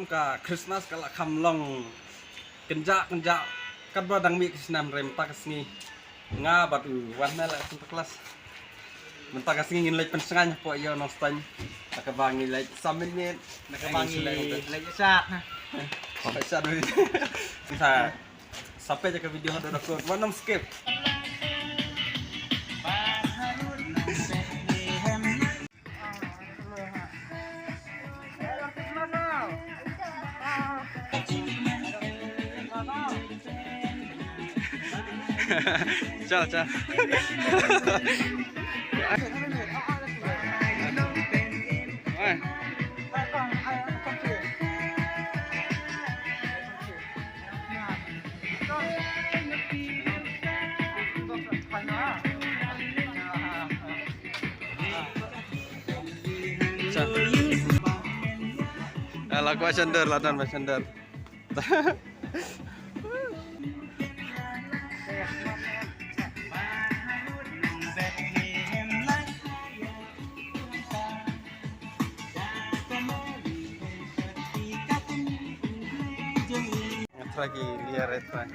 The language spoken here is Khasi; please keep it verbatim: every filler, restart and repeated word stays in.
Ka Christmas ka la kham long kynjah kynjah katba dang mih ka snem, hynrei mynta ka sngi nga bad u wan na la Santa Claus. Mynta ka sngi ngin leit pynshngaiñ hapoh ïew Nongstoiñ. Kaba ngi leit samin miet. Kaba ngi leit shat. Shat. Sa sa peit ïa ka video haduh da kut. Wat nym skip. Ciao, ciao. Ciao. Ala ko sender, ladan ba sender. Try ki liar, try.